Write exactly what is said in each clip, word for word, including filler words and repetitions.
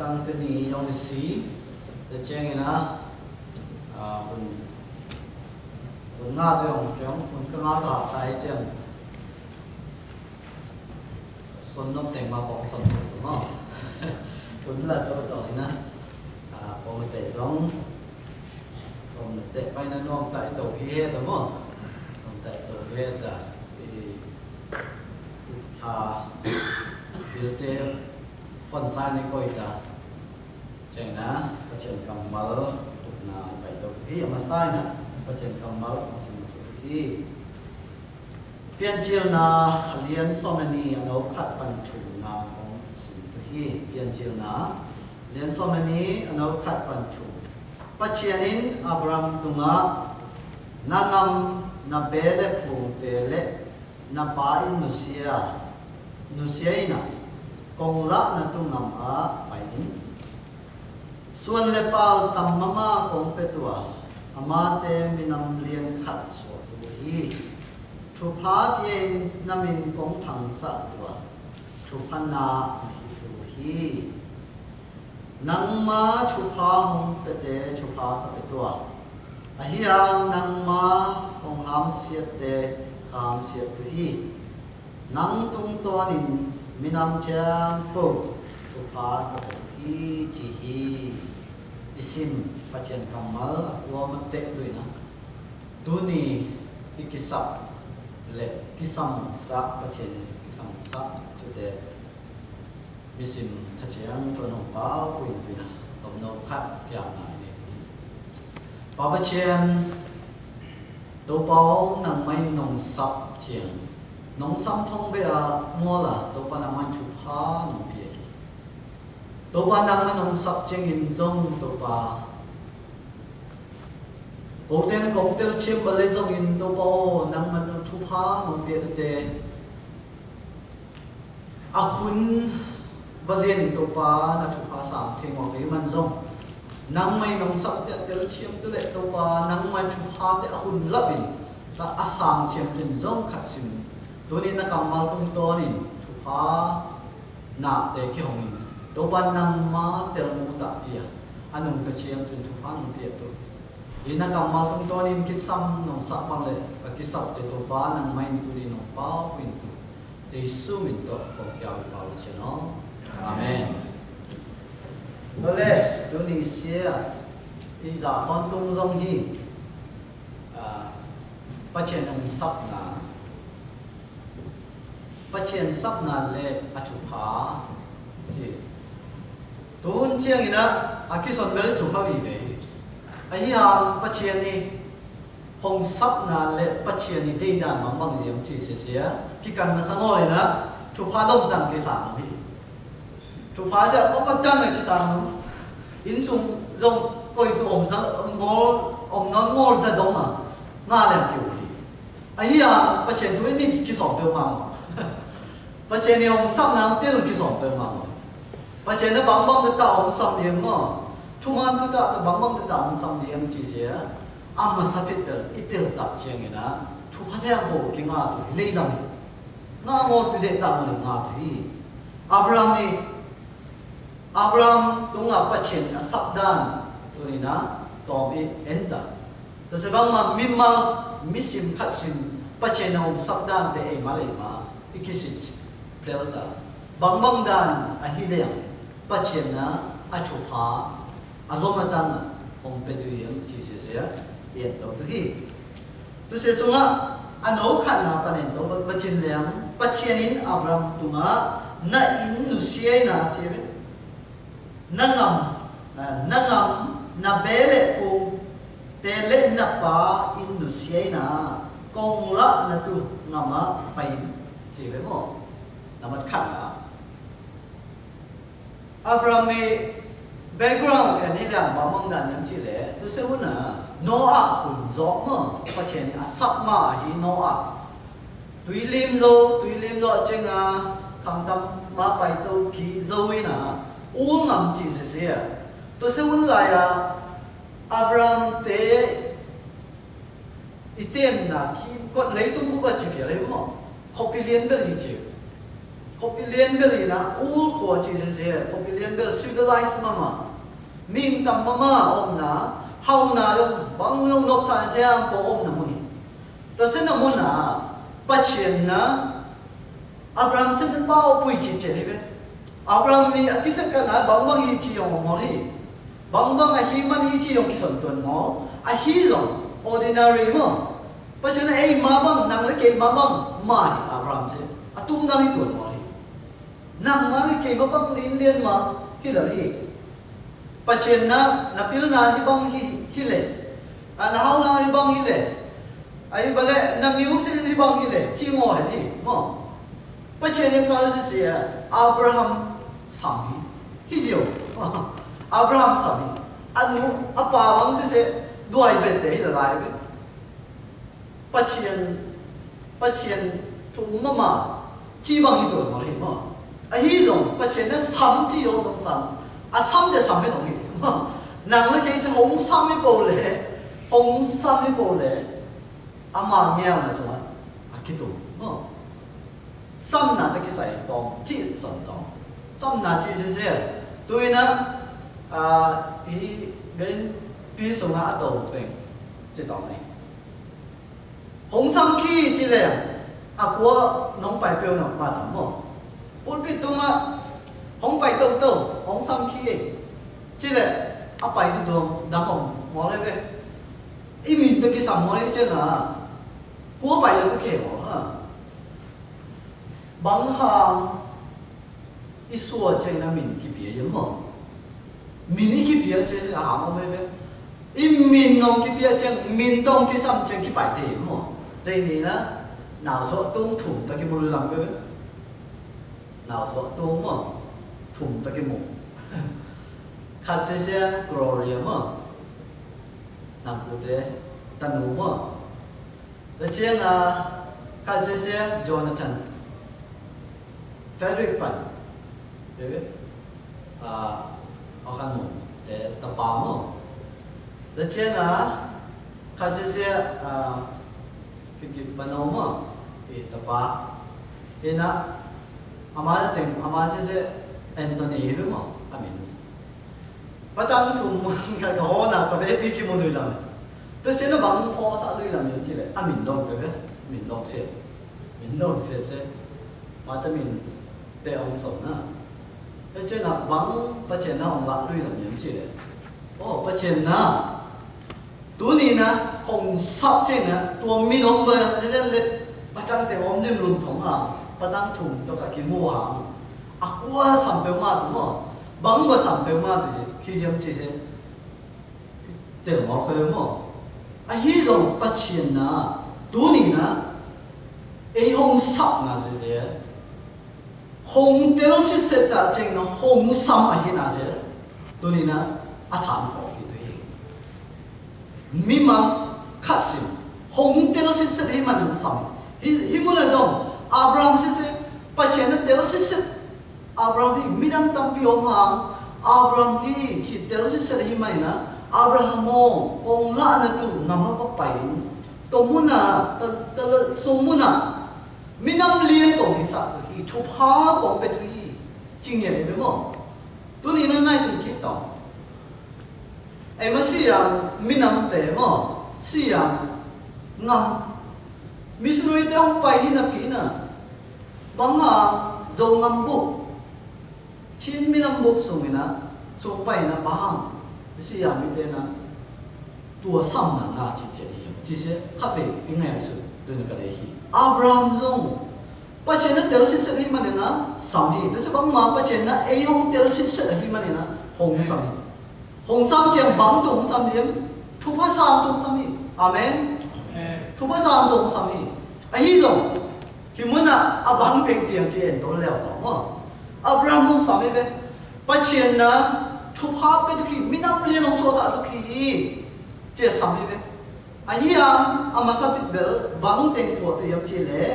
Tang tơ ni yong ni si, tơ chiang ina, a, hun, hun nga tơ yong kiong, hun ka nga tơ hak sai chiang. Son nop teng ma kong son son tơ mo. Hun la tơ tơ ina, a, kong tơ zong, kong tơ pai na nom tai tơ hi he tơ mo. Nom tai tơ hi he tơ, i, tha, bil tơ, Pon sai ni koi ta. Cheng na, Pachên kammal, tuk na, bai tok hi, ama sai na, Pachên kammal, ma sim sim hi. Pian chil na, lian sô mani, anô khat pan thum na, kong sim tu hi. Pian chil na, lian sô mani, anô khat pan thum. Pachên in Abram tung a, na ngam, na be le phung te le, na pa in nusia, nusia ina, kong lah na tung ngam a pai in. Suan le pal tam mama kong pe tua, ama te minam lian khat sua tu hi. Thupha tie in na min kong thang sa tua, thupha na mi hi tu hi. Nangma thupha hong pete thupha ka pe tua. Ahi ang nangma hong hamsiat te ka hamsiat tu hi. Nang tungtawn in minam thiampô thupha ka pe tu hi ci hi. I sim Pachên kammal a kua ma te tu ina. Tuni i kisap le kisam sa Pachên kisam sa tu te. Misim tha chiang tơ nong pau pui tu na, tôm nô khat kiang na ni. Pa Pachên, tôpa ong nang mai nong sap chiang. Nong sap thong be a mô la, tôpa nang mai thupha nong pia. Tôpa nang mai nong sap chiang in zong tôpa. Kôten kông tel chiam ba le zong in tôpa ong nang mai nong thupha nong pia te. A hun, va dien in tôpa na thupha sap theng wa kei man zong. Nang mai nong sap te a tel chiam tu le tôpa nang mai thupha te a hun lap in. Ta a sap chiam ten zong khat sim. Tuni na kammal tungtawn in thupha na te kihong in. Tôpa nang mai tel mu ta pia. A nung ta chiam ten thupha nong pia tu. I na kammal tungtawn in kisam nong sap bang le. Ka kisap te tôpa nang mai in tuni nong pau pui tu. Yêsu min tôk kong kiaw i pau chê nô. Amen. Tơlơi, tuni sia, i za tŏn tung zong hi. A, Pachên nong sap na. Pachên sap na le a thupha. Chi. Tun chiang ina, a kison bel thupha bi be. Ahi ang Pachên ni. Hong sap na le Pachên ni dei dan bang bang yem chi sia sia. Ki kan ma sa ngol ina. Thupha lom tang ki sa ngol hi. Thupha sia lom tang ki sa ngol. In sung zong koi tu om sa ngol, om non ngol sa dong a. Nga lem kiu hi. Ahi a, Pachên tu ini ki sop pe ma ngol. Pachên ni hong sap na te lu ki sop pe ma ngol. Pachên na bang bang ta hong sap yem ngol. Thu man tu ta bang bang ta hong sap yem chi sia. Ama sa phit bel, i tel tak chiang ina, thupha te ang kô ki nga tu hi, lei lam hi. Nga ngô tu de tak ngô nga tu hi. Abraham ni, Abraham tung a Pachên a sap dan, tu ni na, tôm i en ta. Tu se bang ma mimal, misim khat sim, Pachên a um sap dan te ei ma lei ma, i ki sit, del ta. Bang bang dan, a hi leng. Pachên na a thupha, a lom a tang, hong pe tu yem, chi se se, yen tôk tu hi. Tu se sung a, a nô khat na panen tôk, Pachên leng, Pachên in Abraham tung a, na in nusia na, chi be. Na ngam, a, na ngam, na be le phung, te le na pa in nusia na, kong lah na tu ngam a pai, chi be mo. Na mat khat na. Abraham i background eni dang bang mong dan yam chi le, tu se hun a, Noah hun zo mo, Pachên a sap ma hi Noah. Tui lim zo, tui lim zo cheng a, kham tam ma pai to ki zo i na, ul ngam chi se se a. Tu se hun lai a, Abraham te i ten na ki kot lei tum bu ba chi fia lei mo. Khop pi lien bel hi chi. Kôpilen bel ina, ul kô ci sese, kôpilen bel civilized mama. Ming tam mama ômna, hao na yong, bang yong nok san jang kô ômna muni. Tơ sena muna, pachien na, Abraham sena pao pui ci ce hi be. Abraham ni akisek kana bang bang hi ci yong mori. Bang bang ahi man hi ci yong kison tuan mori. Ahi yong ordinary mo. Pachien na ei ma bang, nang le kei ma bang, ma hi Abraham se. Atum nang hi tuan mori. Nang ma le kei ma bang lin lien ma hi la hi. Pachien na, na pil na hi bang hi, hi le. A na hao na hi bang hi le. Ai ba le, na miu si hi bang hi le. Ci ngô le di, mo. Pachien na kalo si si, Abraham sam hi. Hi jiu. Abraham sam hi. Anu, apa bang si si, duai bete hi la lai be. Pachien, pachien, tum mama, ci bang hi tuan mori mo. Ahi yong, pachien na sam ci yong nong sam. A sam de sam hi tong hi. Nang le kei se hong sam hi pô le, hong sam hi pô le. Ama miang na sua, a kitu mo. Sam na ta kisai tong, ci sam tong. Sam na ci se se. Tui na, a, i ben pi sung a tong teng. Ci tong ne. Hong sam ki ci le, a kua nong pai peu nong ma tong mo. Pulpit tung a, hong pai tau tau, hong sam ki e. Ci le, a pai tu tong, dang hong, mo le be. I min ta ki sam mo le ce na. Kua pai tu ke mo ha. Bang hang, i sua ceng na min ki pia yem mo. Min i ki pia ceng a hang o me be. I min nong ki pia ceng, min tong ki sam ceng ki pai te yem mo. Ceng ni na, nau so tung thum ta ki mul lam ke be. Nau so tung mo, thum ta ki mul. Khat se se Gloria mo. Nang ku te, ta nu mo. Laceng a, khat sese Jonathan. Frederick pan. Ê, a, a kan mo. Ê, tapa mo. Laceng a, khat sese, a, kiki pano mo. Ê, tapa. Ê na, ama teng, ama sese Anthony ê mo. Amin. Patang thum măng kha kha hô na kha be pi ki mô lui lam. Tơ sena bang hô sa lui lam yun chi le. A min dong kha be. Min dong se. Min dong se se. Ma ta min te ong song na. Tơ sena bang pa che na ong la lui lam yun chi le. Ô, pa che na. Tui na, hong sap cheng na, tua min ong bơ, cheng cheng le, patang te ong lim lum thong ha, patang thum to ka ki mo ha, a kua sam peu ma tu mo, bang bơ sam peu ma tu, ki yam chi se, tel mo kơ mo. A hi zong pa chien na, tui na, ei hong sap na se se. Hong tel sit set ta cheng na hong sam a hi na se. Tui na a than ko hi tui. Mi ma khat sim. Hong tel sit set hi man hong sam. Hi, hi mu na zong. Abraham se se. Pa chien na tel sit set. Abraham hi mi dang tam pi om hang. Abraham hi chi tel sit set hi man na. Abraham mo kong la na tu na ma pa pai. To mu na, ta, ta la so mu na. Minam lien kong hi sa tu hi, thupa kong pe tu hi, ching ye ni be mo. Tui na ngai sung ki tong. Ê ma si yang minam te mo, si yang ngam. Missionary te hong pai hi na pi na. Bang a zo ngam bu. Chin minam bôk sung ina, sung pai na bahang, si ya mi te na, tua sam na na chi che ni, chi che, kha pe, i ngai su, tu na ka de hi. Abraham zong, pa che na tel sit set hi man na, sam hi, tu se bang ma pa che na, e yong tel sit set hi man na, hong sam hi. Hong sam che bang tu hong sam hi, thupa sam tu hong sam hi. Amen. Thupa sam tu hong sam hi. A hi zong. Hi muna a bang teng tiang ci en tol leo tong mo. Abraham hong sam i be. Pa chien na thupa pe tu ki minam lien hong so sa tu ki. Ci sam i be. A hi am a masa pit bel bang teng tuak te yam ci le.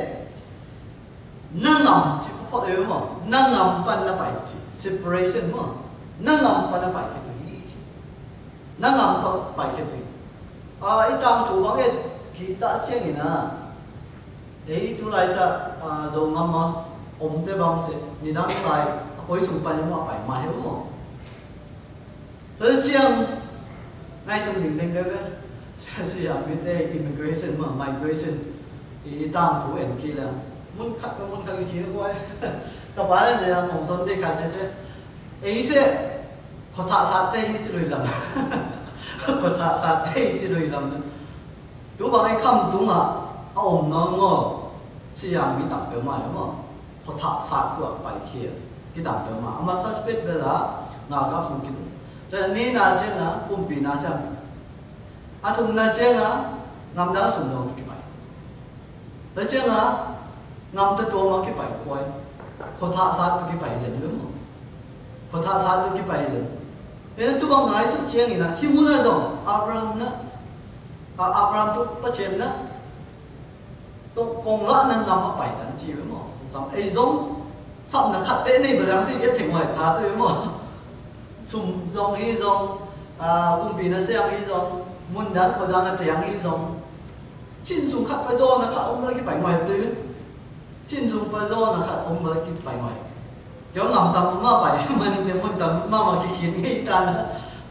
Na ngam ci pu pot e mo. Na ngam pan na pai ci. Separation mo. Na ngam pan na pai ki tu hi ci. Na ngam pan pai ki tu hi. A i tang tu bang e ki ta ciang i na. Ê, tu lai ta, a, zo ngam ma. Ôm tơ bang se, ni dang tai, a kôi sung pan i mô a pai ma he mô. Tơ siang, ngai sung ding deng ke be. Siang mi tơ immigration ma, migration. I, i tang tu en ki la. Mun khat, mun khat ki ki kôi. Ta pa le ne yang ôm son de khat se se. Ei se, khua tha sa te hi si lui lam. Khua tha sa te hi si lui lam. Tu bang ei khăm tung a, a ôm nô ngô, siang mi tăm peu ma mô. Khua tha sat kua pai khia, ki tăm peu ma. A ma sa pet bela, ngă kăp sung ki tung. Tơ ni na siang a, kŭmpì na siang. A tum na siang a, ngăm dang sung nô tu ki pai. Tơ siang a, ngăm tơ tô ma ki pai kuai. Khua tha sat tu ki pai zen mô. Khua tha sat tu ki pai zen. Ê na tu bang ngai su siang i na, hi mun a zong, Abraham na, A, Abraham tŭ pơčen nă, tŏ kông lăk nă ngăm a pai tăn či wê mơ̆. Săm ei zong, săm nă khăt tê nê bơ̆ lăng si yet theng wai ta tŭ wê mơ̆. Sum zong hi zong, a, kŭmpì nă siang hi zong, mun dang kô dang a tiang hi zong. Chin sum khăt pă zô nă khăt ôm bơ̆ lăng ki pai ngoai tŭ. Chin sum pă zô nă khăt ôm bơ̆ lăng ki pai ngoai. Kiơ̆ ngăm tăm ma pai, mă ni tê mun tăm ma ma ki khin ngei ta nă.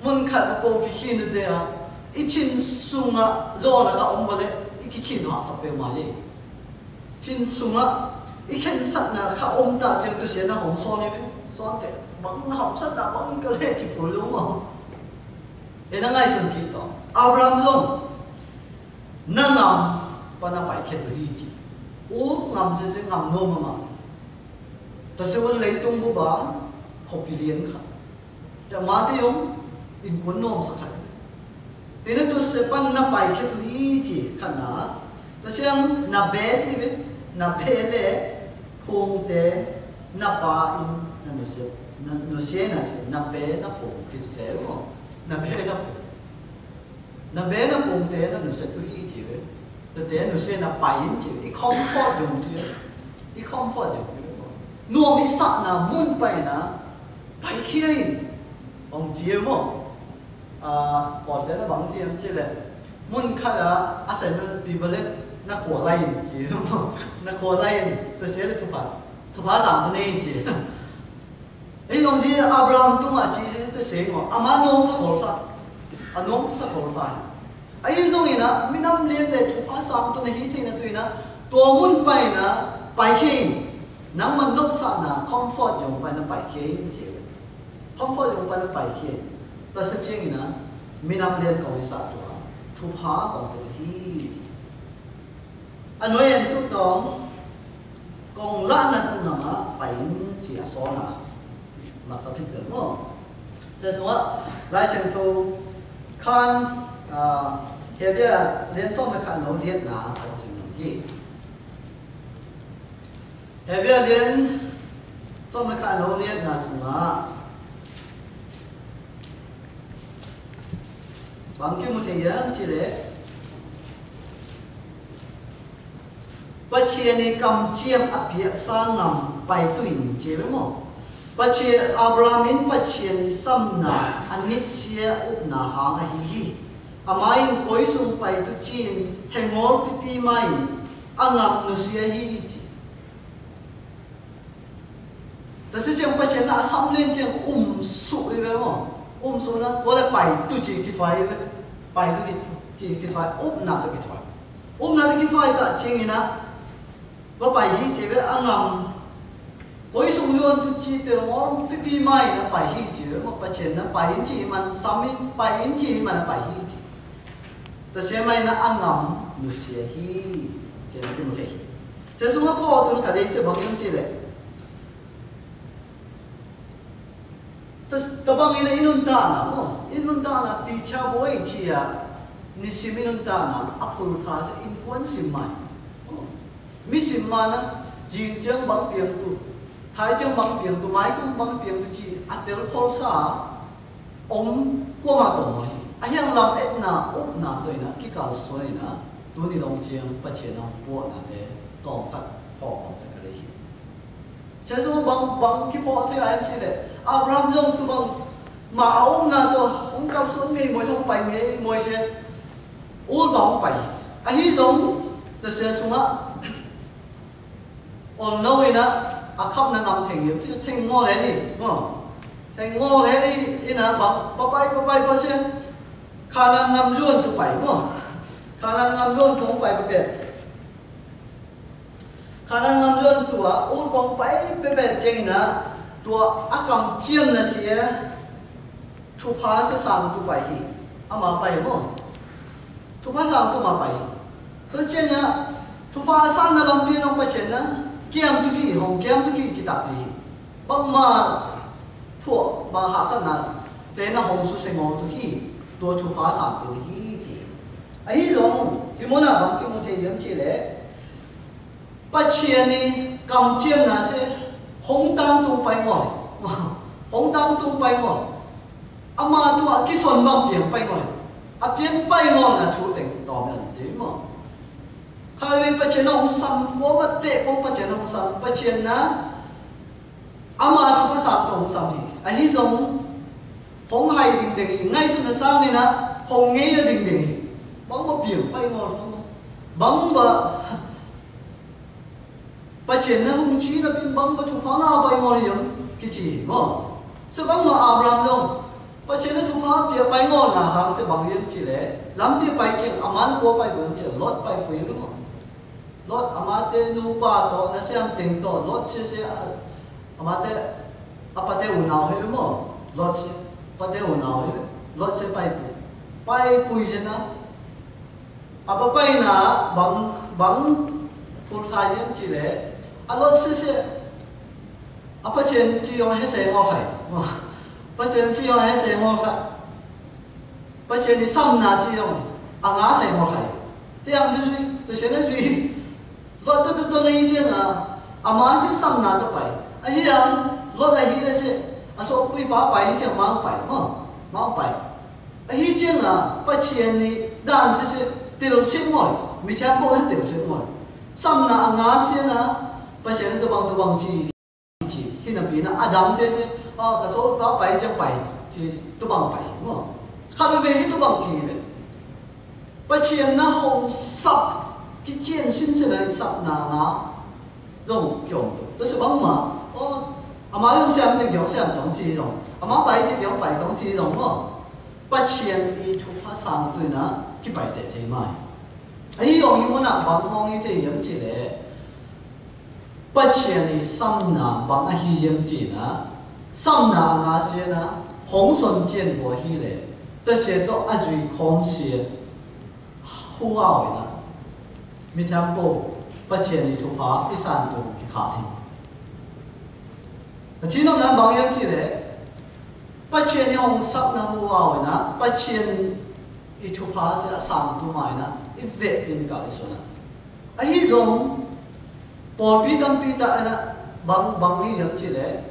Mun khăt pô ki khin tê a. I chin sung a zô nă khăt ôm bơ̆ lăng, i ki khin hak săk pê ma ye. Chin sung a, i khen sat nă khăt ôm ta chin tu sie nă hong son ye. Son tê, bang hong sat nă bang i kơ lê ki pul lu mơ̆. Ê nă ngai sung ki tong. Abraham zong. Nă ngăm, pă nă pai khe tu hi ci. U ngăm se se ngăm nôm ma. Ta se wun lei tung bu ba, khop pi lien kha. Ta ma te yong, in kun nôm sa kha. Ê nă tu se pă nă pai khe tu hi ci, kha nă. Ta se ang nă be ci be, nă be le, phung te, nă pa in, nă nu se, nă, nu se nă ci, nă be nă phung ci se se mo. Nă be nă phung. Nă be nă phung te nă nu se tu hi ci wê. Tơ te nu se nă pai in ci wê. I comfort yong ci wê. I comfort yong ci wê. Nôm i sat nă mun pai nă. Pai khe in. Ong ci wê mơ̆. A, kŏn te nă bang ci wê ci lĕ. Mun kha la, a se nă ti bơ̆ lĕ. Nă kho lai in ci wê mơ̆. Nă kho lai in. Tơ se lĕ tu pa. Tu pa sang tu ne ci wê. Ê, yong si Abraham tung a ci si tơ se ngô, ama nôm sa khol sa. A nôm sa khol sa. A i zong i nă, mi năm lien lĕ tu a sang tu nă hi thei nă tu i nă, tu mun pai nă, pai khe in. Nang man nôk sa nă, comfort yong pai nă pai khe in, ci. Comfort yong pai nă pai khe in. Tơ sa ci i nă, mi năm lien kong i sa tu a. Tu pa kong pai tu hi. A nuai en su tong, kong lah nă tu nă ma, pai in ci a so nă. Ma sa phik bel mo. Sa so a, lai cheng thu, khan, a, Hebia lien som nă khan nô liet nă, a ko sing nô hi. Hebia lien som nă khan nô liet nă sung a. Bang ki mu thei yơh ci lĕ. Păchian i kamchiam a piak sa ngam pai tu in ci wê mo. Păchian Abraham in Păchian i samna a nit sia upna hang a hi hi. Ama in koi sung pai tu chin hengol pipi ma in a ngam nu sia hi ci. Tơ se ciang Păchian nă a sam len ciang um su i wê mo. Um su nă, kô lĕ pai tu ci ki thuai i wê. Pai tu ki, ci ki thuai, um nă tu ki thuai. Um nă tu ki thuai ta ciang i nă. Bơ pai hi ci wê a ngam. Kôi sung yuôn tu ci tơ ngom pipi ma i nă pai hi ci wê mo Păchian nă pai in ci man sam i pai in ci man pai hi ci. Tơ se ma i nă a ngam nu sia hi. Ci nă ki mu thei. Sesung a kô tun ka dei se bang yun ci lĕ. Tơ, tơ bang i nă inun ta nă, mo, inun ta nă ti cha boi ci a, ni sim inun ta nă, a phul tha se in kuan sim mai. Mo, mi sim ma nă, jing jang bang piang tu, thai jang bang piang tu, mai kum bang piang tu ci, a tel khol sa, Ôm kua ma kông hi. A hiang lam et na, up na, tui na, ki kal soi na, tu ni long chiang, Pachia na, pua na te, tong khat, pua kông te kari hi. Chia su bang, bang ki pua te ai ki le, Abraham yong tu bang, ma a ôm na to, ôm kal soi mi, môi song pai mi, môi se, ul bang pai. A hi zong, ta se sung a, Ol nô i na, A khăp na ngăm theng yơh, theng ngô lĕ đi, mô. Theng ngô lĕ đi, ih na, bă, bă pai, bă pai, bă se. Khanaan ngăm yuôn tu pai, mô. Khanaan ngăm yuôn tu pai bă pet. Khanaan ngăm yuôn tu a, u bong pai bă pet jeng na, tua a kam chiêm na sie. Thupha se sang tu pai hi. Ama pai mô. Thupha sang tu ma pai. Sô chen ya. Thupha sang na lam pi nong pa chen na. Kiam tu ki, hong kiam tu ki chi ta pi. Bang ma. Thua, bang ha sang na. Te na hong su se ngô tu ki. Tua thupha sang tu hi chi. Ahi zong. Hi mô na bang ki mô te yam chi le. Pachien ih kam chiêm na se, hong tang tung pai ngol. Hong tang tung pai ngol. Ama tua ki son bang pieng pai ngol. A pieng pai ngol na thu teng tom yan ti mo. Khai pachien na hong sam, ko ma te ko pachien na hong sam, pachien na. Ama thu pha sam tong sam hi. Ahi zong, hong hai ding ding hi, ngai sun na sang hi na, hong ngai ding ding hi. Bang ba pieng pai ngol. Bang ba Pachien na hung chi na pin bang ba thupha nga pai ngol yam ki chi mo. Sa bang ma Abraham lo. Pachien na thupha pia pai ngol na hang sa bang yam chi le. Lam pia pai cheng aman ko pai bang cheng Lot pai pui mo. Lot ama te nu pa to na siam teng to Lot se se ama te apa te u nau he mo. Lot se apa te u nau he. Lot se pai pui. Pai pui se na. A pa pai na bang, bang phul thai yem chi le, a Lot sese, a Pachien chi yong he se ngol khai. Pachien chi yong he se ngol khai. Pachien ni sam na chi yong, a nga se ngol khai. Te ang zui zui, te se na zui. Lot ta ta ta na i chen a, ama si sam na ta pai. A hi ang, Lot a hi le se, a so pui pa pai i chen mang pai, mo, mang pai. A hi chen a, Pachien ni dan se se, til sit ngol, mi chen po se til sit ngol. Sam na a nga si na, Pachien tu bang tu bang si, si, hi na pi na, a dam te se, a, ka so pa pai chen pai, si, tu bang pai, mo. Kha be si tu bang ki le. Pachien na hong sap, ki chien sin se na sap na nga, zong kiom tu. Tu se bang ma, o, ama yong siam te kiom siam tong chi zong. Ama pai te kiom pai tong chi zong mo. Pachien i thupha sang tu na, ki pai te te mai. Ai yong i mo na bang mong i te yem chi le. Pachien ni samna bang a hi yem chi na, samna a nga sie na, hong son chien bua hi le, ta sie to a zui khom sie, hu a oi na, mi tham po, Pachien ni thupha, i san tu ki kha thi. A chi nong na bang yem chi le, Pachien ni hong sap na hu a oi na, Pachien ni thupha sie a san tu mai na, i ve pin ka i so na. Ahi zong, pawlpi tampi ta a na bang bang hi yam chi le,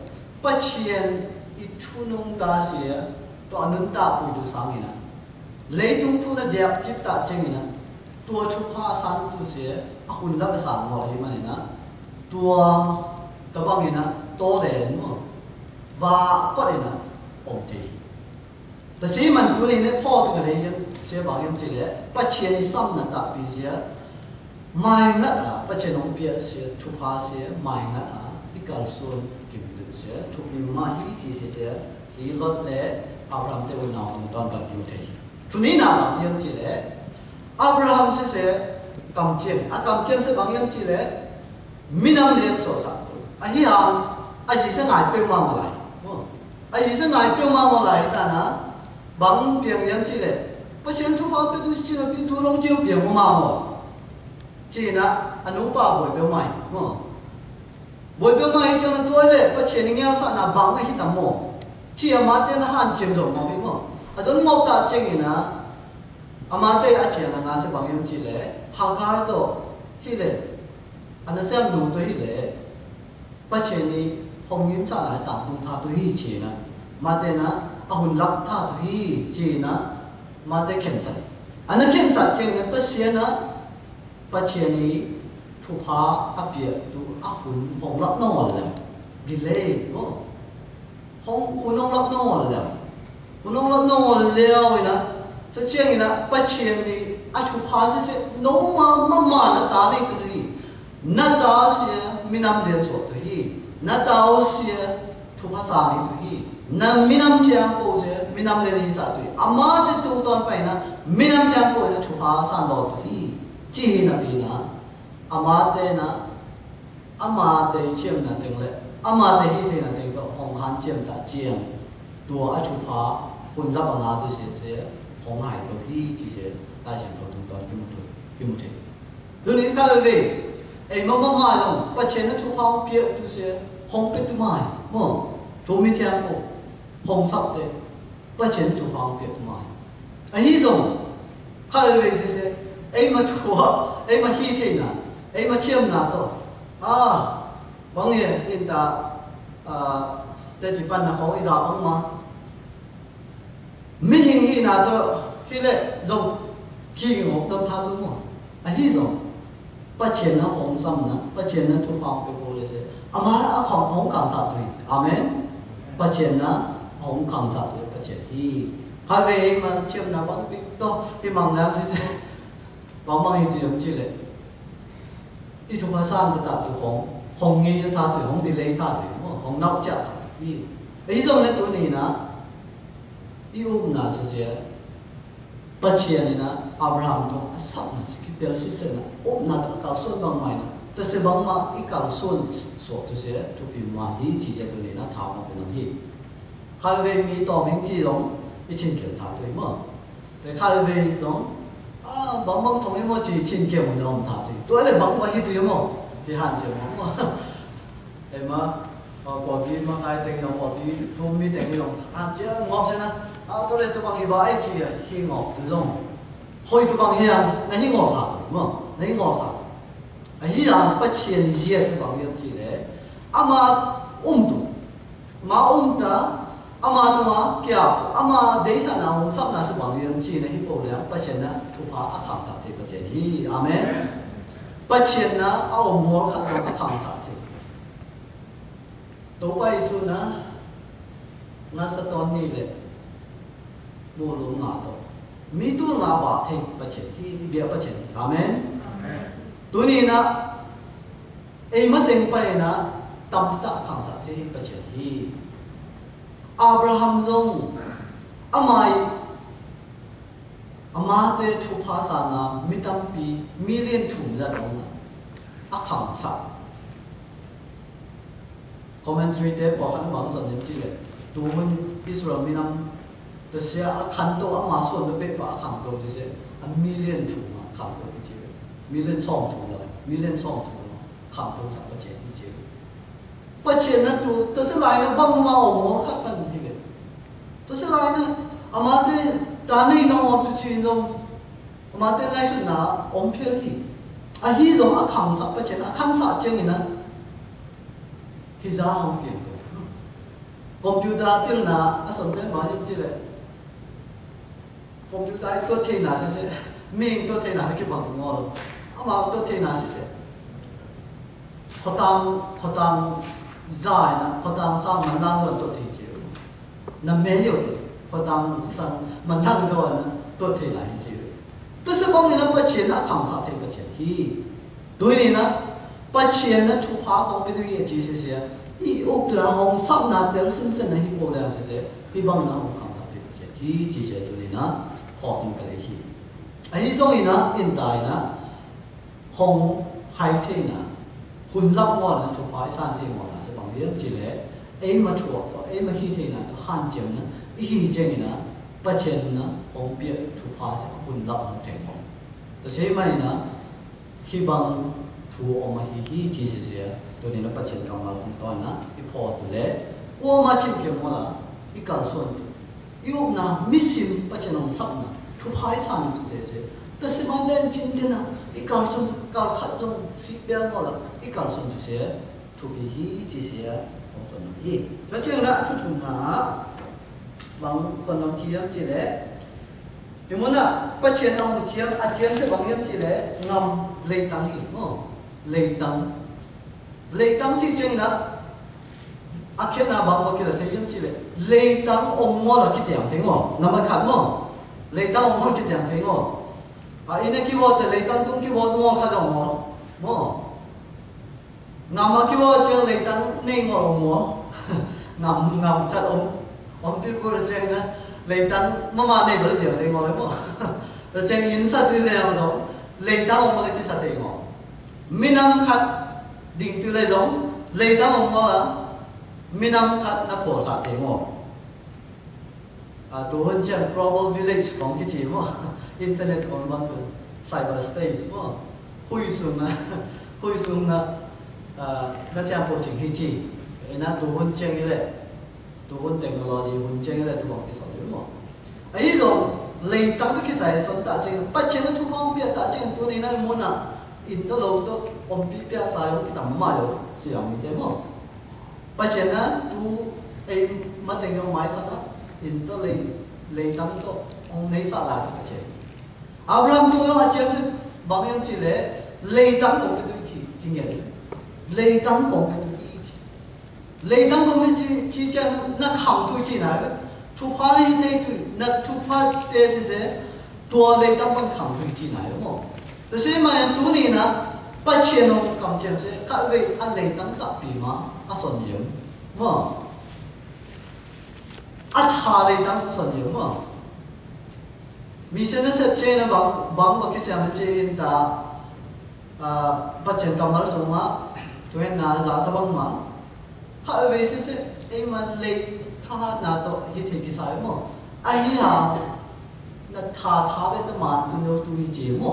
Pachien i thunung ta sie, to a nun ta pui tu sang i na. Leitung thu na diak chip ta cheng i na. Tua thupha san tu sie, a hun lap a sang ngol hi man i na. Tua ta bang i na, to len mo. Va kot i na, om te. Ta si man tu ni ne pho tu ka le yem, se bang yem chi le, Pachien ni samna ta pi sie, mai ngat a, Pachien nong pia sie, thupha sie, mai ngat a, i kal sun, kim tu sie, thupi ma hi chi sie sie, hi Lot le, Abraham te u nau tung ton bang yem te. Tu ni na bang yem chi le, Abraham se se, kam chiem, a kam chiem se bang yem chi le, Minam lien so sa tu. A hi hang, a zi sa ngai peu ma ma lai. Mo. A zi sa ngai peu ma ma lai ta na, bang piang yam chi le. Pachien thupha pe tu chi na pi tu long chiu piang ma ma mo. Chi na, a nu pa boi peu mai. Mo. Boi peu mai chi na tu le, Pachien ni ngiao sa na bang a hi ta mo. Chi a ma te na han chiem zong ma pi mo. A zong ngok ta cheng i na, a ma te a chi na nga se bang yam chi le, Hagar to, hi le. A na sem nu to hi le, Pachien ni hong yin sa na tang tung tha to hi chi na. Ma te na, a hun lap tha to hi chi na. Ma te khen sa. A na khen sa cheng na ta sia na. Pachien ni thupha a pia tu a hun hong lap nong ol le. Delay, no? Hong, hun hong lap nong ol le. Hun hong lap nong ol le i na. Sa cheng i na, Pachien ni a thupha se se, no ma, ma, ma, na ta ni tu hi. Na ta se, minam dien so tu hi. Nô tôsiê thupha săn tu hih. Nô minam tiang pô sê minam lê ni să tu hih. Ama tê tu ton pay nô minam tiang pô nô thupha săn lo tu hih. Chi hih nô pi nô. Ama tê nô. Ama tê chiêm nô teng lê. Ama tê hih tê nô teng tô hong hăn chiêm ta chiêm. Tua a thupha phun lăp a ngă tu sê sê. Hong hai tu hih chi sê. Lai sê tô tu ton kim tu. Kim tu. Dŭn in kha ơ we, ê mă mă mă dong, pă chen nă thupha hong piê tu sê, hong piê tu mai, mă, tô mi tiang pô, hong săp tê, pă chen nă thupha hong piê tu mai. A hi dong, kha ơ we sê sê, ê mă thua, ê mă hi thê nă, ê mă chiêm nă tô. A, băng ye, in ta, a, tê chi păn nă khong i za băng mă. Mihing hih nă tô, hih lĕ, dong, ki ngôk nâm tha tô mô. A hi dong. Pă chen nă hong săp nă, pă chen nă thupha hong piê pô lê sê. Ama a khong hong khăng sat tui. Amen. Pă chen nă hong khăng sat tui, pă chen hih. Hai we mă chiêm nă băng tik tô, hih măng lăng sê sê. Băng măng hih tui yom chi lĕ. I thupha săn tơ tăp tu hong, hong ngê tha tui, hong delay tha tui, hong nau cha tha tui. I dong nă tu ni nă, i um nă sê sê, pă chen ni nă, Abraham tong, a săp nă sê ki tel sê sê nă, um nă tơ kal suôn băng mai nă, tơ sê băng ma i kal suôn suôt tơ sê, tu pi ma hi, chi sê tu ni nă, tha hong pi nă hi. Kha we mi tong hing chi dong, i chin kiel tha tui mô. Tê khai vei dong, a, bang bang thong i mô chi chin kiê mô nong tha tui. Tua lê bang bang i tui mô, chi hăn chi mô mô. Ê ma, a, pua bi ma khai teng yong, pua bi thum mi teng yong. Hăn chi ngok sê na, a, tua lê tua bang i ba ai chi, hi ngok tu dong. Hoi tua bang hiang, na hi ngok tha tui mô, na hi ngok tha tui. A hi yang pa chien yê sê bang yong chi lê. Ama um tu. Ama um ta, ama tua kiap, ama dei sa na hong sap na sê bang yong chi na hi pô leng, pa chien na thupha a khang sat tê pa chien hi. Amen. Pa chien na a um hol khat a khang sat tê. Tô pa Yêsu na, ngă sa ton ni lê, mô lô ngă tô. Mi tu ngă ba thê pa chien hi, bia pa chien hi. Amen. Amen. Tu ni na, Ê, ma teng pa ê na, tam ta khang sat tê pa chien hi. Abraham dong, ama, ama tê thupha sa na, mi tam pi, million thum za dong, a khang sat. Commentary tê pua khan bang son yem chi lê, tu hun Israel mi nam, ta sia a khăn tô ama suan ta bê pa a khăn tô chi sê, a million thum a khăn tô chi sê, million song thum la, million song thum. Khang tô sat pa chien hi chi. Pa chien na tu, ta sê lai na bang ma ôm ngol khat pan hi lê. Ta sê lai na, ama tê, ta ni na ôm tu chi dong, ama tê lai sut na ôm phiel hi. A hi dong a khang sat pa chien, a khang sat chien na. Hi za hong kien tô. Computer til na, a son tê ma yem chi lê. Computer tuat thei na sisê, ming tuat thei na ki bang ngol. Ama tuat thei na sisê. Khua tang, khua tang zai na, khua tang sang man lang tuat thei chi. Na me yo, khua tang sang man lang zai na tuat thei na chi. Tu sê bang ni na pa chien na khang sat thei pa chien hi. Dui ni na, pa chien na thupha khong pi tu ye chi sisê. I uk tu na hong sap na tel sin sin na hi pô leng sisê. Hi bang na hong khang sat thei pa chien hi chi sê tu ni na, hok ni ka lei hi. A hi dong i na, in tai na, hong hai thei na, hun lap ngol na, thupha i san thei ngol na, sê bang yem chi lê, ê ma thuak tô, ê ma hi thei na, tô han chiem na, i hi chiem i na, pa chien na, hong pia thupha sê hun lap hong thei ngol. Tô sê ma i na, Hi bang thu ôm a hi hi chi sisê, tu ni na pa chien kang mal tung ton na, i pho tu lê, kua ma chim ke mo la, i kal suan tu. I uk na, mi sim pa chien ôm sap na, thupha i san tu tê sê. Ta sê ma len chin tê na, i kal suan tu, kal khat dong, si bel mo la, i kal suan tu sê, thu pi hi chi sê, ôm suan hi. Ta chien na, a thu thum na, bang suan nong ki yam chi lê, Ê mô na, pa chien na hong chiem, a chiem sê bang yem chi lê, ngăm lei tăng hi, ngô. Lei tăng. Lei tăng sê cheng na, a khiet na bang bang ki la thei yem chi lê. Lei tăng ôm ngol la ki tiang thei ngô. Năm bơh khat ngô. Lei tăng ôm ngol ki tiang thei ngô. A, i na ki wot tê lei tăng tung ki wot ngol kha dong ngô. Ngô. Ngam a kêu a ceng lei tăng nây ngol mô. Ngam, ngam khăt ôm, ôm pit bur ceng na, lei tăng mama nây bal biang tê ngol mô. Lei ceng in sa tui lei ang dong, lei tăng ôm mô lei ki sa tê ngol. Minam khăt ding tui lei dong, lei tăng ôm mô la, minam khăt na phô sa tê ngol. A, tô hŭn ceng global village kông ki chi mô. Internet kông bang tô cyberspace mô. Hui sung na, hui sung na, a, na ceng pô ching hi chi. E na tô hŭn ceng i lĕ. Tô hŭn technology hŭn ceng i lĕ tô bang ki sŏ mô. A i dong, lei tăng tô ki sai sŏn ta ceng, pa ceng na tô bang pia ta ceng tô ni na mô na. In tô lo tô, ôm pi pia sa yong ki tam ma yo, si yong mi tê mô. Pa ceng na tô, ê, ma teng yong mai sa na, in tô lei, lei tăng tô, ong nei sa la tô pa ceng. Abraham tô yong a ceng tô, bang yong chi lĕ, lei tăng kông pê tô chi, chi ngen. Lei tăng kông pê tô chi. Lei tăng kông pê chi, chi ceng na khăng tô chi na, tô pha lei tê tô, na tô pha tê chi chi, tô lei tăng kông khăng tô chi na mô. Tơ se ma yong tô ni na, pa ceng nô kam ceng se, ka wei a lei tăng ta pi ma, a sŏn yem. Mô. A tha lei tăng sŏn yem mô. Mi se na se ceng na bang, bang ba ki se ma ceng ta, a, pa ceng kam mal sŏn ma, tô na za sa bang ma. Ka wei se se, ê ma lei tha na tô hi thei ki sa mô. A hi ha, Na tha tha be ta man tu nô tu i je mô.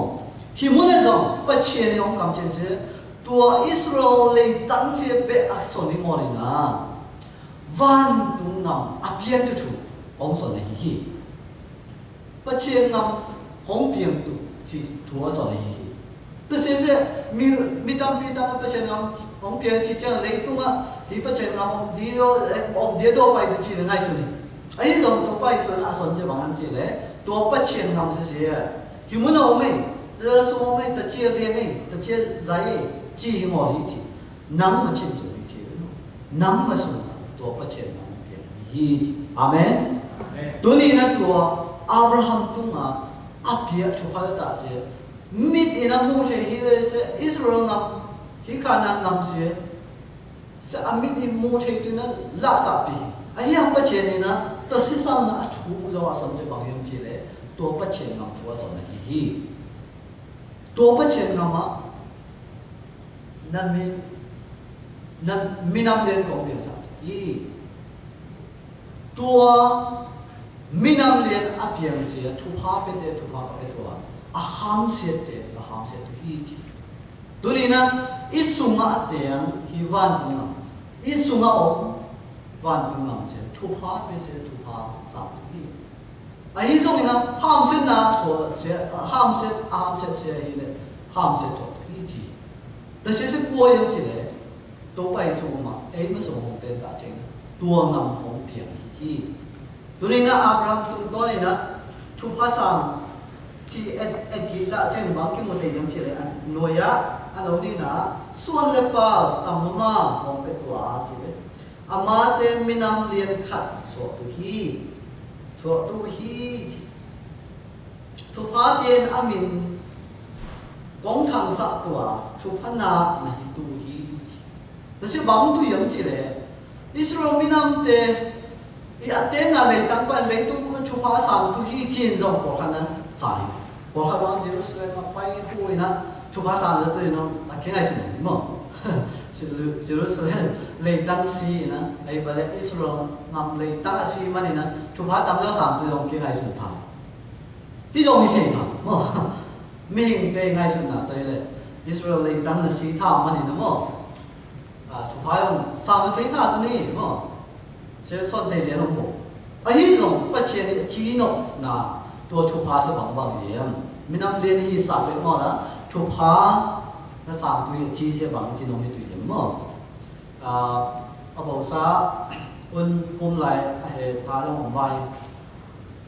Hi mô ne zong, pa cien yong kam cien se, tua Israel lei tang se be a soni mô ni na. Van tung ngam a pien tu tu, hong soni hi hi. Pa cien ngam hong pien tu, ci tua soni hi hi. Tơ se se, mi, mi tam pi ta na pa cien ngam, hong pien ci cien lei tung a, ti pa cien ngam, hong di do, hong di do pai tu ci ngai soni. Ai zong tua pai soni, a soni se bang an ci le, tua pa cien ngam se se. Hi mô na ome, zara su ome, ta cie lien e, ta cie zai e, ci hi ngol hi ci. Nang ma cien su hi ci. Nang ma su, tua pa cien ngam pien hi ci. Amen. Amen. Tuni na tua, Abraham tung a, a pia tu pa ta se. Mit ina mu te hi le se Israel ngam, hi Kanan ngam se, se a mit i mu te tu na la ta pi. A hi ang pa cien ina, ta si sang na a tu mu za wa son se bang yam ci le, tua pa cien ngam tua son na hi hi. Tua pa cien ngam a, na mi, na mi nam lien kong biang sa hi. Tua mi nam lien a piang sia, thupha pe te, thupha ka pe tua. A ham sia te, ka ham sia tu hi ci. Tuni na, i sung a tiang, hi van tung ngam. I sung a om, van tung ngam sia, thupha pe sia, thupha sa tu hi. A hi zong ina, ham sia na, tua sia, ham sia, ham sia sia hi le, ham sia tua tu hi ci. Ta sia sia kua yam ci le, Tua pai sung ma, ei ma sung hong ten ta ceng, tua ngam hong piang hi. Tuni na Abraham tung tua ni na, thupha sang, ci et, et ki ta ceng bang ki mu te yam ci le, an, nua ya, an lo ni na, suan le pa, tam ma, hong pe tua ci le. Ama te mi nam lien khat, suak tu hi, suak tu hi ci. Thupha pien a min kong thang sa tua, thupha na na hi tu hi. Ta si bang tu yam ci le, Israel mi nam te, i a ten na lei tang pan lei tung ku thupha sang tu hi cin zong ko khan na sai. Ko khan bang Jerusalem ma pai hui na, thupha sang tu no, a keng ai sin mo. Jerusalem lei tang si na, ai ba le Israel ngam lei tang si man na, thupha tam na sang tu zong keng ai sin ta. Hi dong hi thei tha. Mô. Mihing te ngai sun na toi le. Israel lei tang na si tha ma ni na mô. A, thupha yong sang thei tha tu ni mô. Se son thei le long mô. A hi dong pa cien ni ci no na. Tua thupha se bang bang yem. Mi nam lien hi sa pe mô na. Thupha na sang tu hi ci se bang ci no mi tu yem mô. A, a bô sa un kum lai a he tha long vai.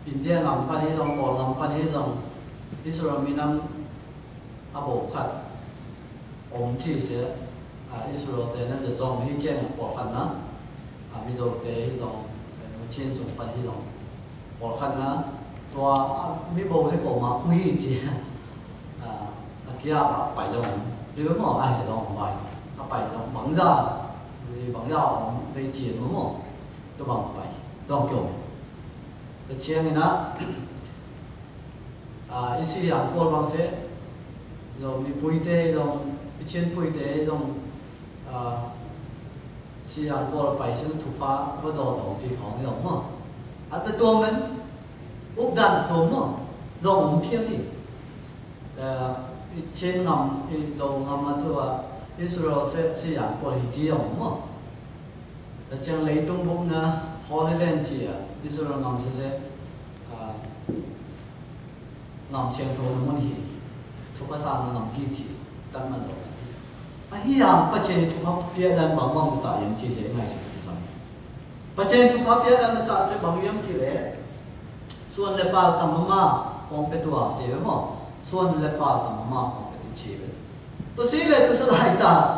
India ngam pan hi zong, Kawl ngam pan hi zong, Israel mi nam a bô khat ôm ci se, a, Israel te na zong hi ceng bô khat na, a, Mizo te hi zong, a, cien zong pan hi zong bô khat na, tua, a, mi bô se ko ma khu hi ci, a, a kia ba pai zong, ri mô a he zong bai, a pai zong bang za, bang za ong vei cin mô mô, tơ bang pai zong kiơng. Tơ ceng ina, a, i si yang kôl bang se, zong mi pui te zong, i cin pui te zong, a, si yang kôl pai sing thu pha, bơ do tong ci khong zong mô. A tơ tuôm men, ŭp dan tơ tuôm mô, zong ŭm phiên i. Ơ, i cin ngăm, i zong ngăm a tua, Israel se, si yang kôl hi ci zong mô. Ơ, ceng lei tung bŭk na, Holy Land ci a, Israel ngăm se se, a, ngăm ceng tung na mŭn hi, thu pha sang ngăm hi ci, tan man dong. A hi yang pa ceng thu pha pia dan bang bang ta yem ci se ngai su ki sang. Pa ceng thu pha pia dan ta se bang yem ci le, suôn le pal tam ma ma kong pe tua ci le mô, suôn le pal tam ma ma kong pe tu ci le. Tu si le tu sa lai ta,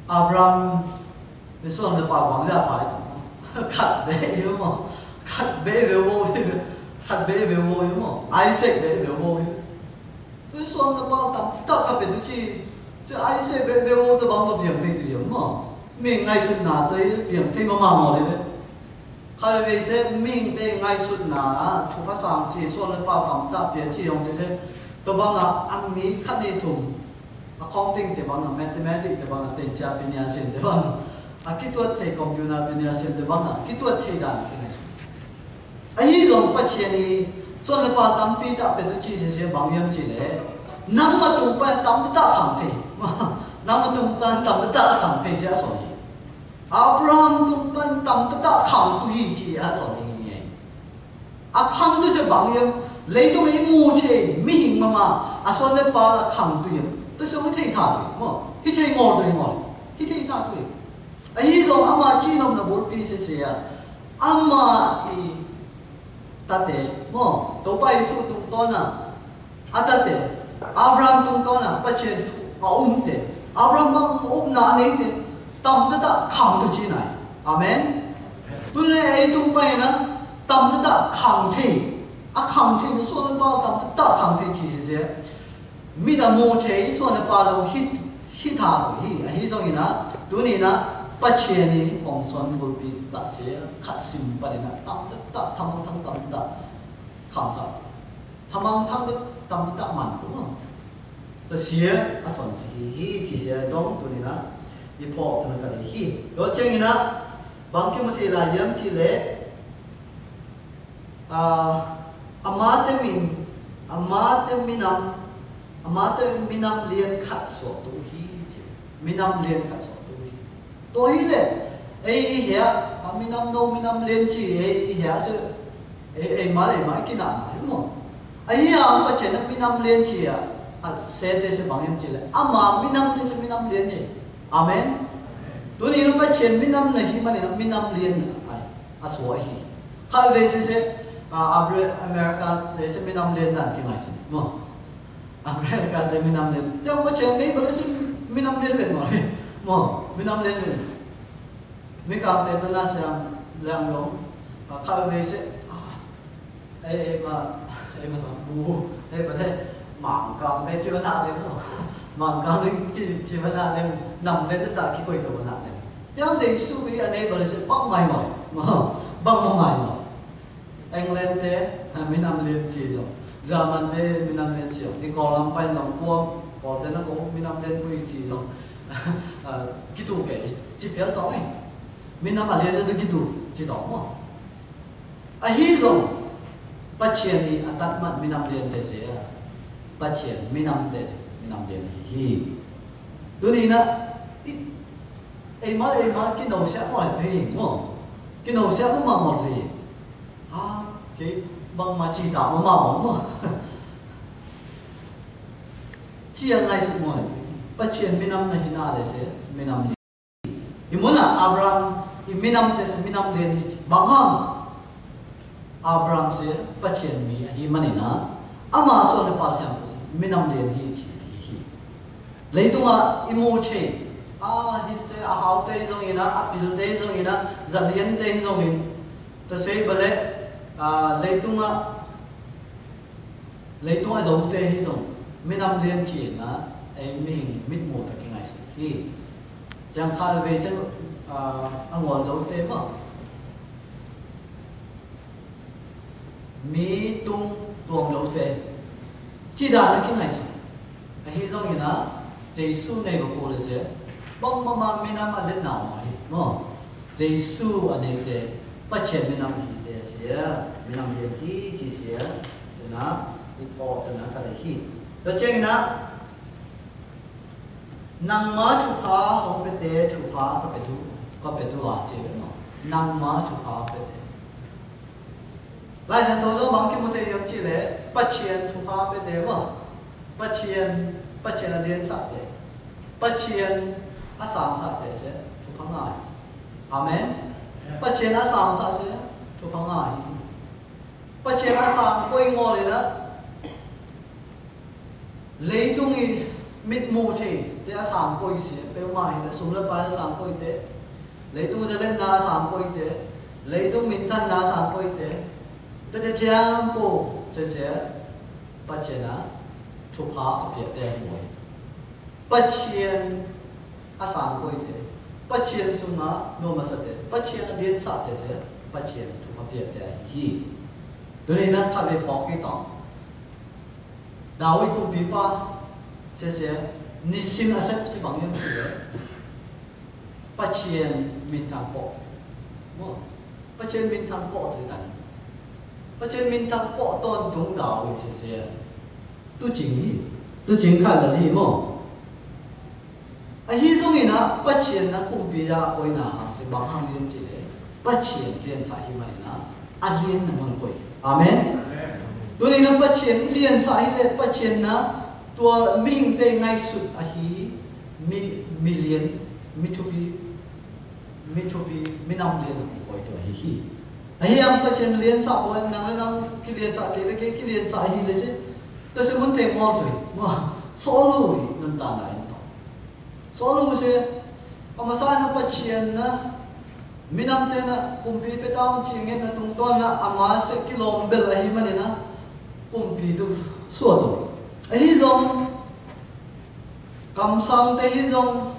Abraham, ơ, suôn le pal bang ya pai tam. Khăt be yơh mô. Khăt be be wo yơh. Khăt be be wo yơh mô. Isaac be be wo yơh. Tu suôn le pal tam tăk khăt be tu ci. Ci Isaac be be wo tu bang bang biang tei tu yơh mô. Mĭn ngai sun na tei biang tei ma ma mô le. Khăt be se mĭn tei ngai sun na. Thu pha sang ci suôn le pal tam tăk pia ci yong se se. Tu bang a ang mi khăt ni tum. A khong ting te bang a, mathematics te bang a, ten cha pinya sen te bang a, kituat thei computer pinya sen te bang a, kituat thei dan te ne. A hi zong pa cien i, suôn le pal tam pi ta pe tu ci se se bang yem ci le. Nang ma tung pan tam ta khang thei. Nang ma tung pan tam ta khang thei se a suôn i. Abraham tung pan tam ta khang tu hi ci a suôn i. A khang tu se bang yem, lei tung i mu thei, mi hing ma ma, a suôn le pal a khang tu yem. Tu se mu thei tha tu, mô, hi thei ngol tu ngol, hi thei tha tu. A hi zong ama ci nôm na bul pi se se a. Ama i tate, mô, to pai su tung to na. A tate, Abraham tung to na, pa cien thu, a um te. Abraham bang um na a nei te, tam ta ta khang tu ci nai. Amen. Tu ne ei tung pai na, tam ta ta khang thei. A khang thei, na suôn le pal tam ta ta khang thei ci se se. Mi da mu thei, suôn le pal lo hi, hi tha tu hi, a hi zong i na, tu ni na, pa cien i, kong suôn bul pi ta se, khăt sim pa ni na, tam ta ta, tam ta ta, tam ta ta, khang sa. Tha mang thang dih, tam dih tah man tu. Tơ sia, a son hi hi, chi sia zong tu ni na. I pho tu na ka dih hi. Yo cheng i na, bang ki mu si la yem chi le. A, ama te min, ama te minam, ama te minam lien khat so tu hi chi. Minam lien khat so tu hi. Tô hi le, ei i hia, a minam no, minam lien chi, ei i hia se, ei, ei ma le, ei ma ki na ma, hi mo. A hi a, pa chen minam lien chi a, a se te se bang yem chi le, ama minam te se minam lien ni. Amen. Tu ni no pa chen minam na hi ma ni na minam lien ai, a so hi. Ka ve se se, a, Abra-, America te se minam lien dan ki ma si, mo. America te minam lien. Te pa chen ni, ba le se minam lien lien mo, mo, minam lien lien. Mi kang te tana siang liang long, a, ka ve se, a, e, e, ma, e, ma sa, bu, e, ba le, mang kang te chi ba na le mo. Mang kang te chi, chi ba na le, nam le ta ki koi to ba na le. Yang Jesu ki a ne ba le se, bang mai mo, mo, bang mo mai mo. England te, a, minam lien chi zong. German te, minam lien chi zong. Ni kol lam pai zong kuôm, kol te na ko minam lien kui chi zong. A, ki tu ke, chi pial tong e. Minam a lien te ki tu, chi tong mo. A hi zong, pa chen ni a tat mat minam lien te se a. Pa chen, minam te se, minam lien hi hi. Tu ni na, i, ei ma, ei ma, ki no sia mo le te hi, mo. Ki no sia mo ma mo te hi. A, kei bang ma chi ta ma ma ma ma. Chi a ngai su mo le. Pa chen minam na hi na le se, minam ni. I mo na Abraham, i minam te se minam lien hi chi. Bang hang. Abraham se pa chen mi a hi ma ni na. Ama so le pa chen minam lien hi chi hi hi. Leitung a i mu che. A hi se a hau te zong i na, a pil te zong i na, za lien te zong i na. Ta sei ba le, a, leitung a, leitung a zong te hi zong, minam lien chi na, Ê, mĭn, mĭn mô ta ki ngai sŭ ki. Jang kha lĕ wê jang, a, a ngol jâu te mô. Mĭn tung tuang jâu te. Či đa na ki ngai sŭ. A hĭ jong ina, Yêsu ne bơ pô lĕ se. Bong mă mă mĭn a mă lĕ nau mă hĭ. Mô. Yêsu a ne te. Pachên mĭn a mă hĭ te se. Mĭn a mă hĭ či se. Tơna, i pô tơna ka lĕ hĭ. Tơ cheng na. Nang ma thupha hŏng pete thupha ka petu, ka petu a che no. Nang ma thupha pete. Lai Siangtho jong bang ki mô te yam chi le, Pachien thupha pete wa. Pachien, Pachien a lien sa te. Pachien a sang sa te se, thupha ngai. Amen. Pachien a sang sa se, thupha ngai. Pachien a sang koi ngol le na. Leitung i mit mu thi, te a sang koi si, pe ma hi la sum la pai a sang koi te. Leitung zelet na a sang koi te. Leitung min tan na a sang koi te. Te te tiam po, se se, Pachien a, thupha a pia te mui. Pachien a sang koi te. Pachien sum a, no ma sa te. Pachien a dien sa te se, Pachien thupha pia te hi. Duni na kha ve pok i tong. Dawid kumpipa, se se, nisin a sep se bang yam se. Pachien min thang pok. Mo. Pachien min thang pok te tan. Pachien min thang pok ton tung Dawid se se. Tu ching hi. Tu ching kha la hi mo. A hi zong ina, Pachien na kumpi ya koi na hang se bang hang lien chi le. Pachien lien sa hi ma ina, a lien na mong koi. Amen. Amen. Duni na Pachien lien sa hi le Pachien na tua ming te ngai sut a hi mi, mi lien, mi thupi, mi thupi, mi nam lien koi tua hi hi. A hi am Pachien lien sa koi nang le nang ki lien sa ke le ke ki lien sa hi le se. Tua se mun te ngol tui. Mo, solu hi nun ta na in tong. Solu se, ama sa na Pachien na, minam te na, kumpi pe taun chi ngen na tung ton na, ama se ki lom bel a hi mani na, kumpi tu sua tu. A hi zong, kam sang te hi zong,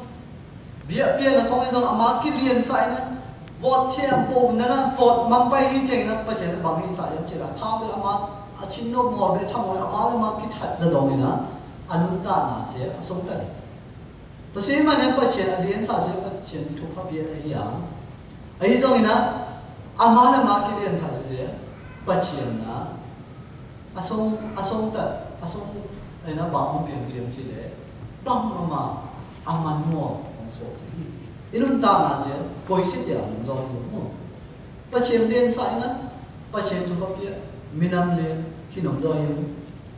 bia pia na kong hi zong, ama ki lien sa na, vot thiam po na na, vot mam pai hi cheng na, Pachien na bang hi sa yam chi la, tha bel ama, a chin no mo be tham mo ama le ama ki that za dong na, a nun ta na se, a song ta le. Tasi ma ne Pachien a lien sa se Pachien thupha pia a hi a. A hi zong ina, ama le ama ki lien sa se se, Pachien na. A song, a song ta, a song, ina bang hong piang piang si le, bang ama, ama nuo, hong so te hi. Inun ta na se, koi si te a hong zong mo. Pachien lien sa ina, Pachien thupha pia, minam lien, ki nom doi mo.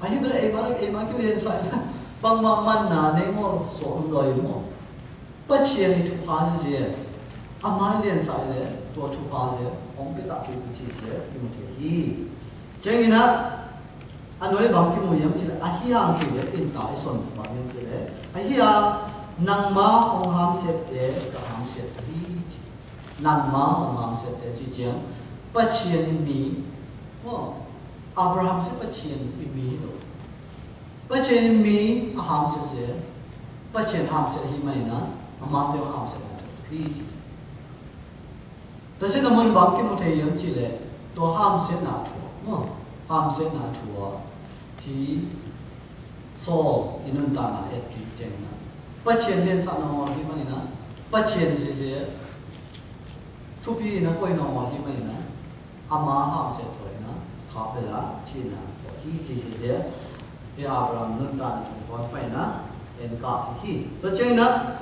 A hi bela ei ma, ei ma ki lien sa ina, bang ma man na ne mo, so nom doi mo. Pachien i thupha si si, ama lien sa le, tua thupha si, ong pe ta ki tu si si, i mo te hi. Cheng ina, a noi bang ki mo yam si le, a hi ang si le, in ta i son bang yam si le, a hi ang, nang ma ong ham set te, ka ham set hi si. Nang ma ong ham set te si cheng. Pachien mi. Mo. Abraham se Pachien mi do. Pachien mi a ham set se. Pachien ham set hi mai na. Ama te ham set na. Hi si. Tasi na mun bang ki mo te yam si le. To ham set na thua. Mo. Ham set na thua. Ti Saul i nun ta na et ki cheng na. Pachien lien sa na mo hi mai na. Pachien si si. Thupi na koi na mo hi mai na. Ama ham set thoi na. Kha bela chi na. Hi chi si si. I Abraham nun ta na kon fai na. En ka hi. So cheng na.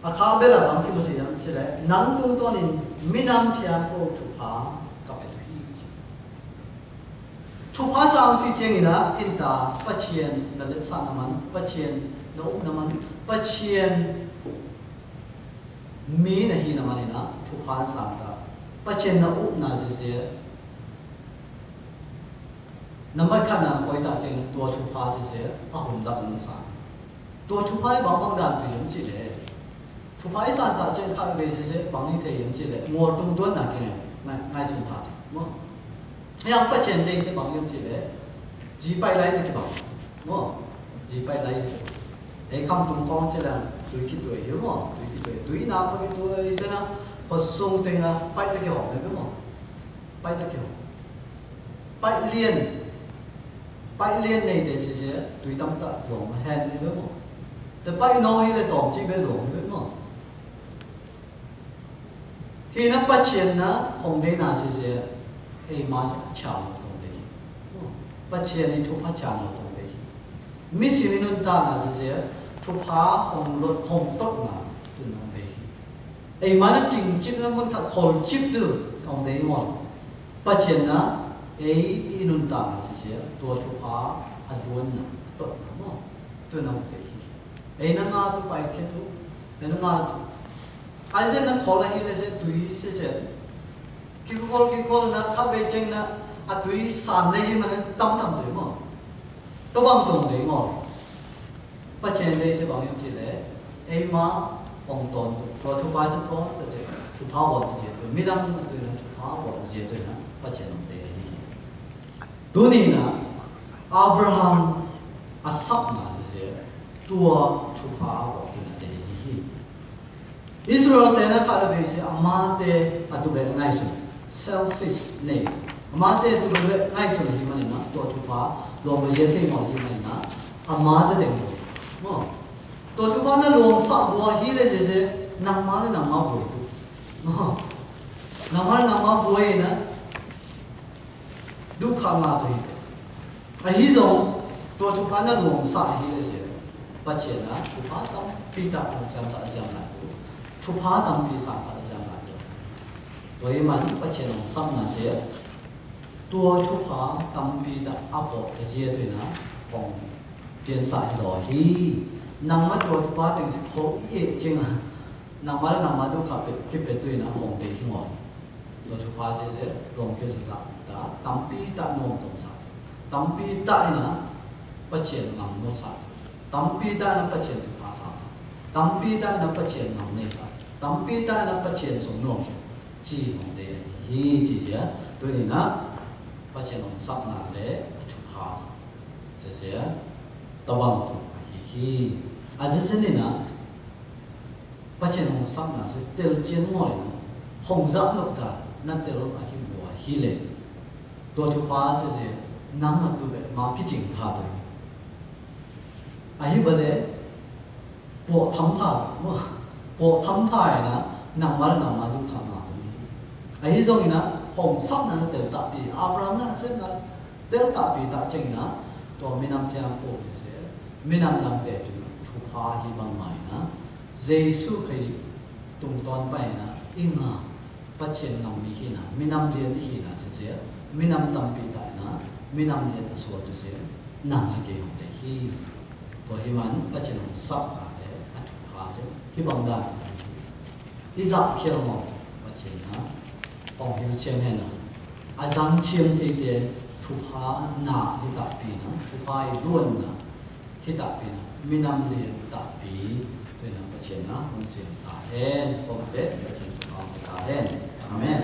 A kha bela bang ki mo si yam si le. Nang tung ton in minam thiam po thupha. Ka pe hi chi. Thupha sang chi cheng ina, in ta, Pachien na let sa na man, Pachien na up na man, Pachien mi na hi na man ina, thupha sang ta. Pachien na up na se se. Na mat kha na koi ta cheng, tua thupha se se, a hun lap nung sang. Tua thupha i bang bang dan tu yam chi le. Thupha i san ta cheng kha be se se bang i te yam chi le. Ngol tung tuan na ke ngai, ngai sun ta te. Mo. Yang Pachien te se bang yam chi le. Ji pai lai te ke bang. Mo. Ji pai lai te. Ê, khăm tung khŏng či lăng, tui ki tui hiu mô, tui ki tui, tui nă pă ki tui sena, hŏ sung teng a, pay ta ki hŏ, mê mô. Pay ta ki hŏ. Pay lien. Pay lien nê tê sese, tui tăm ta luông, hên mê mô. Tê pay nô hi lê tôm či bê luông, mê mô. Hi nă pă chen nă, hŏng đei nă sese, ê ma sa chang tông đei. Pă chen ni thu pha chang tông đei. Mi si mi nun ta nă sese, thu pha hŏng lôt hŏng tot nă, tun hŏng đei. Ê ma nă ching chip nă mun ta khol chip tu, hŏng đei ngon. Pă chen nă, ê i nun ta nă sese, tua thu pha, a duan nă, tot nă mô, tun hŏng đei. Ê nă ngă tu pay ke tu, ê nă ngă tu. Ai se nă khol a hi lê se tui se se. Ki khol ki khol nă khăp bê cheng nă a tui san lê hi ma nă tăm tăm tui mô. Tơ bang tông lê mô. Pă chen lê se bang yom chi lê. Ê ma ong ton tu. Tơ thu pha se ton tơ che. Thu pha won che tu. Mi dang tui nă thu pha won che tu nă. Pă chen lê hi. Tui nă, Abraham a sap nă sese, tua thu pha wŏ tui nă tê hi. Israel tê nă khă lĕ bê sese, ama tê a tu bê ngai sun, selfish nê. Ama tê a tu bê ngai sun hi ma nă, tua thu pha, luông bê ye tê mô hi ma nă, ama tê tê mô. Mô. Tua thu pha nă luông sa bua hi lĕ sese, nang ma lĕ nang ma bua tu. Mô. Nang ma lĕ nang ma bua nă, Dukha ma tu hi te. A hi zong, tua thupha na luang sa hi le se. Pachen na, thupha tam pi ta luang sam sa siam la tu. Thupha tam pi sa sa siam la tu. Tua i man, pachen luang sam na se. Tua thupha tam pi ta a ko a zia tu na, kong pian sa hi zong hi. Nang ma tua thupha ting si ko i e ching a. Nang ma le nang ma dukha pe, ki pe tu na kong te hi ngoi. Tua thupha se se, luang ke sa sa, ta, tam pi ta nuam tong sa. Tam pi ta na, pachen ngam no sa. Tam pi ta na pachen thupha sa sa. Tam pi ta na pachen ngam ne sa. Tam pi ta na pachen sung nuam sa. Chi mong de hi chi se, tu ni na, pachen ong sap na le, thupha. Se se, tawang tu, hi hi. A se se ni na, Pachen hong sap na se tel chien ngoi na. Hong zah nok ta na tel a hi bua hi le. Tua thupha se se nang a tu be ma ki ching tha tu. A hi ba le po tham tha tu. Po tham tha na nang ma le nang ma dukha ma tu. A hi zong na hong sap na tel ta pi. Abraham na se na tel ta pi ta ching na. Tua minam thiang po se se. Minam dang te tu thupha hi bang mai na. Yêsu Krist tŭng ton pai na, i ngă, pachen ngam mi hi na, minam lien hi na, se se, minam tam pi ta na, minam lien a sua tu se, nang ha ke hong de hi. Tua hi man, pachen hong sap na de, a thupha se, hi bang dan. I zah khiel mo, pachen na, hong hil siam he na. A zang siam te te, thupha na, hi ta pi na, thupha i duan na, Hi ta pi na, minam lien ta pi, tu na pachen na, hong siem ta hen, hong te, pachen tu hong ta hen. Amen.